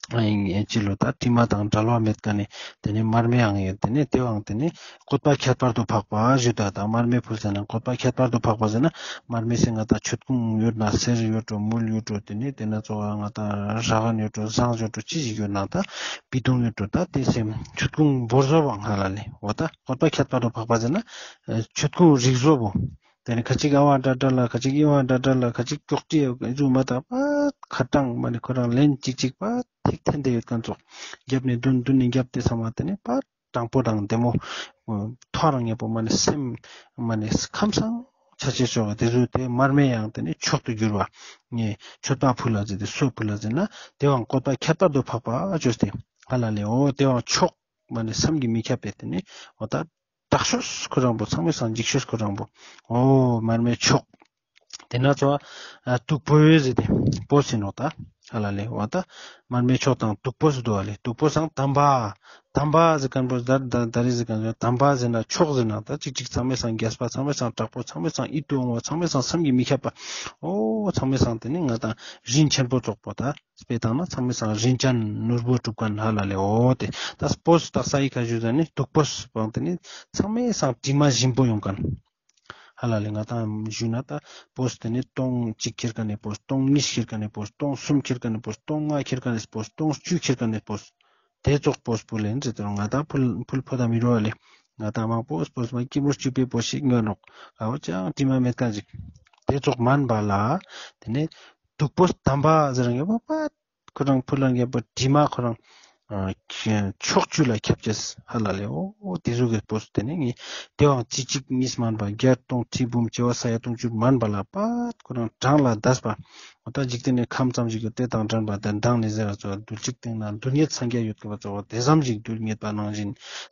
ཨ་ཅི་ལོ་ད་དྲི་མ་དང་བྲལ་བ་མེད་མཁན་ནི་དེ་ནས་མར་མེའང་ཡོད། དེ་ནས་དེའང་དེ་ནས་བཀོད་པ་ཁྱད་པར་དུ་འཕགས་པ་ཞུ་ད། ད་མར་མེ་ཕུལ་ཟེར་ན་བཀོད་པ་ཁྱད་པར་དུ་འཕགས་པ་ཟེར་ན་མར་མེ་ཟེར་ང་ད་མཆོད་ཀོང་ཡོད་ན་གསེར་ཡོད་འགྲོ་དམུ་ཡོད་འགྲོ་དེ་ནས་དེ་ན་ཙོགས་ང་ད་ར་གན་ཡོད་འགྲོ་ཟངས་ཡོད་འགྲོ་ཅི་ཞིག་ཡོད་ན་ད་པི་ཏུང་ཡོད་འགྲོ་ད་དེ་སེམས་མཆོད་ཀོང་བོར་བཟོ་བའང་ཧ་ལ་ལེ། འོ་ད་བཀོད་པ་ཁྱད་པར་དུ་འཕགས་པ་ཟེར་ན་མཆོད་ཀོང་རིགས་བཟོ་བོ། དེ་ནི་ཁ་ཅིག་ཨ་བ་འདྲ་འདྲ་ལ་ཁ་ཅིག་ཨི་བ་འདྲ་འདྲ་ལ་ཁ་ཅིག་ཀྱོག་ཀྲི་ཨེ་ཟུ་མ་ད་པ་ཁ་གྲངས་མ་ནི་ཁོ་རང་ལན་ཅིག་ཅིག་པ་ཐིག་འཐེན་ཏེ་ཡོད་མཁན་ཙོགས། རྒྱབ་ནས་མདུན་མདུན་ནས་རྒྱབ་དེ་ཚང་མ་དེ་ནི་པ་དྲང་པོ་དང་བདེ་མོ་ཐོ་རངས་ཡོད་པོ་མ་ནི་སེམས་མ་ནི་ཁམས་སངས་ཆ་ཅེས་ཙོགས་དེ་ཟུག་དེ་མར་མེ་ཡང་དེ་ནི་མཆོག་ཏུ་གྱུར་པ་ངས་མཆོད་པ་ཕུལ་ལ་ཟེར་ཏེ་སུ་ཕུལ་ལ་ཟེར་ན་དེའང་བཀོད་པ་ཁྱད་པར་དུ་འཕགས་པ་བཅོས་ཏེ་ཧ་ལ་ལེ། འོ་དེའང་མཆོག་མ་ནི་བསམ་གྱིས་མི་ཁྱབ་པའི་དེ་ནི་འོ་ད་དྲག་ཤོས་ཁོ་རང་པོ་ཚང་མའི་སང་འཇིགས་ཤོས་ཁོ་རང་པོ། འོ་མར་མེ་མཆོག་དེ་ན་ཙོགས་ཨ་དུག་པོ་ཟེར་ཏེ་པོས་ཟེར་ནོག་ད་ཧ་ལ་ལེ། འོ་ད་མར་མེ་མཆོག་དང་དུག་པོ་ཟེར་དུག་ཨ་ལེ། དུག་པོ་སང་དམ་པ། དམ་པ་ཟེར་མཁན་པོ་ད་ད་ད་རེ་ཟེར་མཁན་པོ་དམ་པ་ཟེར་ན་མཆོག་ཟེར་ན་ད་ཅིག་ཅིག་ཚང་མའི་སང་རྒྱས་པ་ཚང་མའི་སང་དྲག་པོ་ཚང་མའི་སང་ཡིད་དུ་འོང་བ་ཚང་མའི་སང་བསམ་གྱིས་མི་ཁྱབ་པ། འོ་ཚང་མའི་སང་དེ་ནི་ང་ད་རིན་ཆེན་པོ་ཙོགས་པོ་ད། དཔེ་བཏང་ན་ཚང་མའི་སང་རིན་ཅན་ནོར་བུ་སྒྲུབ་མཁན་ཧ་ལ་ལེ། འོ་དེ་ད་པོས་ད་ས་ཡི་ཁ་ཞུ་ཟ་ནི་དུག་པོས་བང་དེ་ནི་ཚང་མའི་སང་དྲི་མ་ཞིམ་པོ་ཡོང་མཁན་ཧ་ལ་ལེ། ང་ད་ཞུ་ན་ད་པོས་དེ་ནི་སྟོང་གཅིག་ཁྱེར་མཁན་ནི་པོས། སྟོང་གཉིས་ཁྱེར་མཁན་ནི་པོས། སྟོང་གསུམ་ཁྱེར་མཁན་ནི་པོས། སྟོང་ལྔ་ཁྱེར་མཁན་ནི་པོས། སྟོང་བཅུ་ཁྱེར་མཁན་ནི་པོས། དེ་ཙོགས་པོས་ཕུལ་ལེན་ཟེར་ཏེ་ང་ད་ཕུལ་ཕུལ་ཕོད་མི་རུ་བ་ལེ། ང་ད་མང་པོ་པོས་མ་སྐྱིད་པོ་སྐྱིད་པའི་པོས་ཤིག་ཉོ་ནོག་ཨ་བོ་ཅང་དྲི་མ་མེད་མཁན་ཞིག་དེ་ཙོགས་མན་པ་ལ་དེ་ནི་དུག་པོས་དམ་པ་ཟེར་ངེས་པ་པ་ཁོ་རང་ཕུལ་ལ་ངེས་པ་དྲི་མ་ཁོ་རང་ཨ་ཕྱོགས་བཅུ་ལ་ཁྱབ་ཅེས་ཧ་ལ་ལེ། འོ་དེ་ཟུག་གི་པོས་དེ་ནི་ངེས་དེ་བང་གཅིག་གཅིག་གཉིས་མན་པ་བརྒྱ་སྟོང་ཁྲི་འབུམ་བྱེ་བ་ས་ཡ་དུང་ཕྱུར་མན་པ་ལ་པ་ཁོ་རང་གྲངས་ལས་འདས་པ། འོ་ད་འཇིག་རྟེན་ནི་ཁམས་ཙམ་ཞིག་གི་དེ་དང་འགྲན་པ་དེ་མདང་ནི་ཟེར་བ་ཙོགས་རྡུལ་གཅིག་སྟེང་ན་རྡུལ་སྙེད་སངས་རྒྱས་ཡོད་ཀྱི་བ་ཙོགས་དེ་ཙམ་ཞིག་རྡུལ་སྙེད་པ་ནང་བཞིན་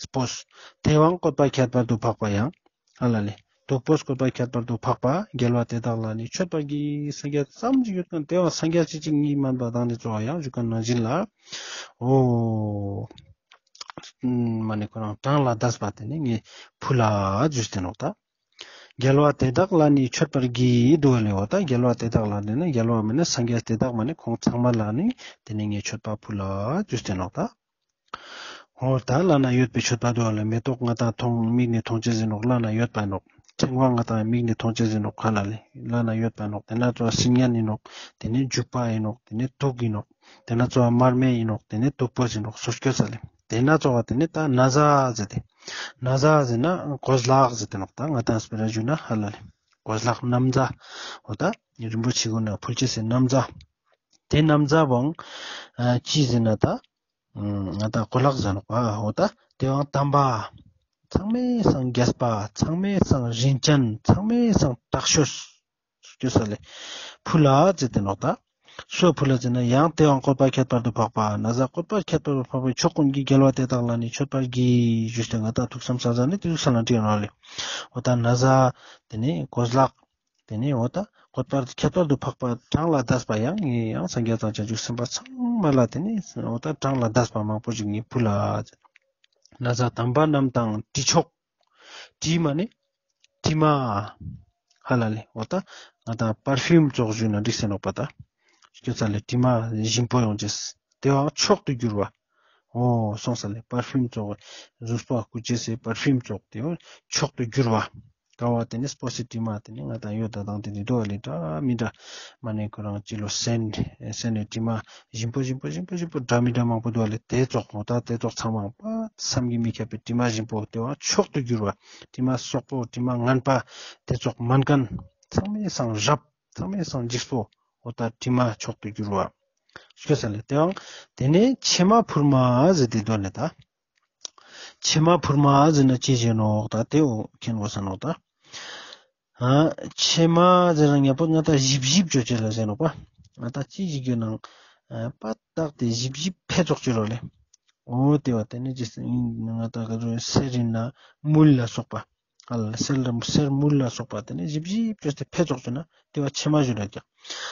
པོས། དེ་བང་བཀོད་པ་ཁྱད་པར་དུ་འཕགས་པ་ཡང་ཧ་ལ་ལེ། དུག་པོས་བཀོད་པ་ཁྱད་པར་དུ་འཕགས་པ། རྒྱལ་བ་དེ་དག་ལ་ནི་མཆོད་པར་བགྱི། སངས་རྒྱས་ཙམ་ཞིག་ཡོད་ཁན་དེ་བ་སངས་རྒྱས་ཅིག་ཅིག་ཉིད་མན་པ་དང་ནི་གཙོ་བོ་ཡང་ཞུ་ཁན་ནང་བཞིན་ལ། འོ། མ་ནི་ཁོ་རང་གྲངས་ལས་འདས་པ་དེ་ནི་ངས་ཕུལ་ལ་ཞུས་ཏེ་ནོག་ད། རྒྱལ་བ་དེ་དག་ལ་ནི་མཆོད་པར་བགྱི་འདུག་ལེ། འོ་ད་རྒྱལ་བ་དེ་དག་ལ་ནི་རྒྱལ་བ་མ་ནི་སངས་རྒྱས་དེ་དག་མ་ནི་ཁོང་ཚང་མ་ལ་ནི་དེ་ནི་ངས་མཆོད་པ་ཕུལ་ལ་ཞུས་ཏེ་ནོག་ད། འོ་ད་བླ་ན་ཡོད་པའི་མཆོད་པ་འདུག་ལེ། མེ་ཏོག་ང་དང་མཐོང་མིག་ནི་མཐོང་ཅེས་ཡིན་ནོག་བླ་ན་ཡོད་པ་ཡིན་ནོག་ཕྲེང་བ་ང་དང་མིག་ནི་མཐོང་ཅེས་ཡིན་ནོག་ཧ་ལ་ལེ། བླ་ན་ཡོད་པ་ཡིན་ནོག་དེ་ན་ཙོགས་སིལ་སྙན་ཡིན་ནོག་དེ་ནི་བྱུག་པ་ཡིན་ནོག་དེ་ནི་དུག་ཡིན་ནོག་དེ་ན་ཙོགས་མར་མེ་ཡིན་ནོག་དེ་ནི་དུག་པོ་ཡིན་ནོག་སོ་སྐྱོ་ས་ལེ། དེ་ན་ཙོགས་དེ་ནི་ད་ན་བཟའ་ཟེར་ཏེ། ན་བཟའ་ཟེར་ན་གོས་ལག་ཟེར་ཏེ་ནོག་ད་ང་དང་སྤེ་ར་ཞུ་ན་ཧ་ལ་ལེ། གོས་ལག་ན་བཟའ། འོ་ད་རིན་པོ་ཆེ་གུན་ན་ཕུལ་ཅེས་སི་ན་བཟའ། དེ་ན་བཟའ་བོ་ཅི་ཟེར་ན་ད། ང་དང་གོས་ལག་ཟེར་ནོག་པ། འོ་ད་དེ་བོ་དམ་པ། ཚང་མའི་སང་རྒྱས་པ། ཚང་མའི་སང་རིན་ཅན། ཚང་མའི་སང་དྲག་ཤོས། སྐྱོ་ས་ལེ། ཕུལ་ལ་ཟེར་ཏེ་ནོག་ད། སུ་ཕུལ་ལ་ཟེར་ན་ཡང་དེ་བོ་བཀོད་པ་ཁྱད་པར་དུ་འཕགས་པ། ན་བཟའ་བཀོད་པ་ཁྱད་པར་དུ་འཕགས་པའི་མཆོག་ཀུན་གྱི་རྒྱལ་བ་དེ་དག་ལ་ནི་མཆོད་པར་བགྱི་ཞུས་ཏེ་ང་དང་ཐུགས་བསམ་ས་ཟ་ནི་དེ་ཐུགས་ས་ལ་འདྲི་ཡོང་ལེ། འོ་ད་ན་བཟའ། དེ་ནི་གོས་ལག་དེ་ནས་འོ་ད་བཀོད་པ་ཁྱད་པར་དུ་འཕགས་པ་གྲངས་ལས་འདས་པ་ཡང་ངས་ཡང་སངས་རྒྱས་དང་བྱང་ཆུབ་སེམས་དཔའ་ཚང་མ་ལ་དེ་ནས་འོ་ད་གྲངས་ལས་འདས་པ་མང་པོ་ཞིག་ངས་ཕུལ་ལ། ན་བཟའ་དམ་པ་རྣམས་དང་དྲི་མཆོག་དྲི་མ་ནི་དྲི་མ་ཧ་ལ་ལེ། འོ་ད་ང་དང་པར་ཕིའུམ་ཙོགས་ཞུས་ན་འགྲིག་སེ་ནོག་པ་ད། སྐྱོ་ས་ལེ། དྲི་མ་ཞིམ་པོ་ཡོང་ཅེས་དེ་བོ་མཆོག་ཏུ་གྱུར་བ། འོ་སོང་ས་ལེ། པར་ཕིའུམ་ཙོགས་གཟུགས་པོ་སྐུ་ཅེས་སི་པར་ཕིའུམ་ཙོགས་དེ་བོ་མཆོག་ཏུ་གྱུར་བ། ཀ་བོ་དེ་ནི་སྤོས་སི་དྲི་མ་དེ་ནི་ང་དང་ཡོད་ད་དང་དེ་ནི་དོ་ལེ་འདྲ་མི་འདྲ། མ་ནི་ཁོ་རང་ཅི་ལོ་སེན་སེན་ནི་དྲི་མ་ཞིམ་པོ་ཞིམ་པོ་ཞིམ་པོ་ཞིམ་པོ་འདྲ་མི་འདྲ་མང་པོ་དོ་ལེ། དེ་ཙོགས་འོ་ད་དེ་ཙོགས་ཚང་མ་པ་བསམ་གྱིས་མི་ཁྱབ་པའི་དྲི་མ་ཞིམ་པོ་དེ་བོ་མཆོག་ཏུ་གྱུར་བ། དྲི་མ་སོག་པོ་དྲི་མ་ངན་པ་དེ་ཙོགས་མན་ཁན་ཚང་མའི་སང་རབ། ཚང་མའི་སང་འཇིགས་པོ། འོ་ད་དྲི་མ་མཆོག་ཏུ་གྱུར་བ། སྐྱོ་ས་ལེ། དེ་བོ་དེ་ནས་ཕྱེ་མ་ཕུར་མ་ཟེར་ཏེ་དོ་ལེ་ད། ཕྱེ་མ་ཕུར་མ་ཟེར་ན་ཅི་ཟེར་ནོག་ད་དེ་བོ་མཁྱེན་དགོས་ས་ནོག་ད། ཨ་ཕྱེ་མ་ཟེར་ན་ཉེ་པོ་ང་དང་ཞིབ་ཞིབ་ཅོ་ཅེས་ལ་ཟེར་ནོག་པ། ང་དང་ཅི་ཞིག་ཡོད་ནང་པ་བཏགས་ཏེ་ཞིབ་ཞིབ་ཕེ་ཙོགས་ཅོ་རོགས་ལེ། འོ་དེ་བོ་དེ་ནས་ཅི་ང་དང་ག་ཚོད་གསེར་ཡིན་ན་དངུལ་ལ་སོགས་པ། ཧ་ལ་ལེ། གསེར་ལ་གསེར་དངུལ་ལ་སོགས་པ་དེ་ནས་ཞིབ་ཞིབ་ཅོས་ཏེ་ཕེ་ཙོགས་ཅོས་ན་དེ་བོ་ཕྱེ་མ་ཞུ་ར་ཀྱང་།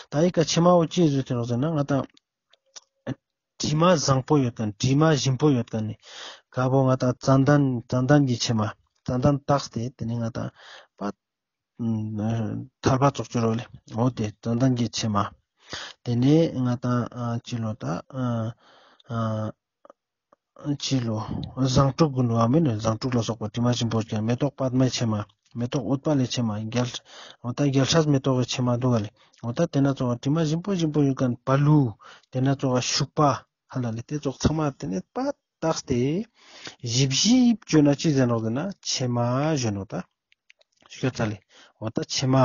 ད་ཨི་ཀ་ཕྱེ་མ་བོ་ཅི་ཟེར་ཏེ་ནོག་ཟེར་ན་ང་དང་དྲི་མ་བཟང་པོ་ཡོད་ཁན་དྲི་མ་ཞིམ་པོ་ཡོད་ཁན་ནི་ཀ་བོ་ང་དང་ཙན་དན་ཙན་དན་གྱི་ཕྱེ་མ། ཙན་དན་བཏགས་ཏེ་དེ་ནས་ང་དང་པ་ཐལ་བ་ཙོགས་ཅོ་རོགས་ལེ། འོ་དེ་ཙན་དན་གྱི་ཕྱེ་མ། དེ་ནས་ང་དང་ཅི་ལོ་ད། ཅི་ལོ། བཟང་དྲུག་གུན་བ་མིན་ནི་བཟང་དྲུག་ལ་སོགས་པ་དྲི་མ་ཞིམ་པོ་ཅན། མེ་ཏོག་པདྨའི་ཕྱེ་མ། མེ་ཏོག་ཨུཏྤལའི་ཕྱེ་མ། རྒྱལ་འོ་ད་རྒྱལ་སྲས་མེ་ཏོག་གི་ཕྱེ་མ་འདུག་ག་ལེ། འོ་ད་དེ་ན་ཙོགས་དྲི་མ་ཞིམ་པོ་ཞིམ་པོ་ཡོད་ཁན་བ་ལུ། དེ་ན་ཙོགས་ཤུག་པ་ཧ་ལ་ལེ། དེ་ཙོགས་ཚང་མ་དེ་ནས་པ་བཏགས་ཏེ་ཞིབ་ཞིབ་ཅོས་ན་ཅི་ཟེར་ནོག་ཟེར་ན་ཕྱེ་མ་ཞུ་ནོག་ད། སྐྱོ་ས་ལེ། འོ་ད་ཕྱེ་མ།